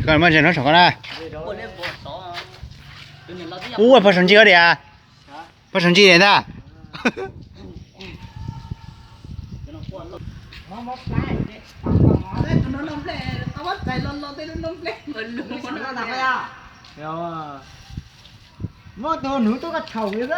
Koj muab ntses nyob saum koj na. Ua pog saum ntsig koj diam. Pog saum ntsig diam ntag. Muab tus hnuv tuaj koj thaum li xwb.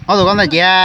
Ob tug koj ntawd cia.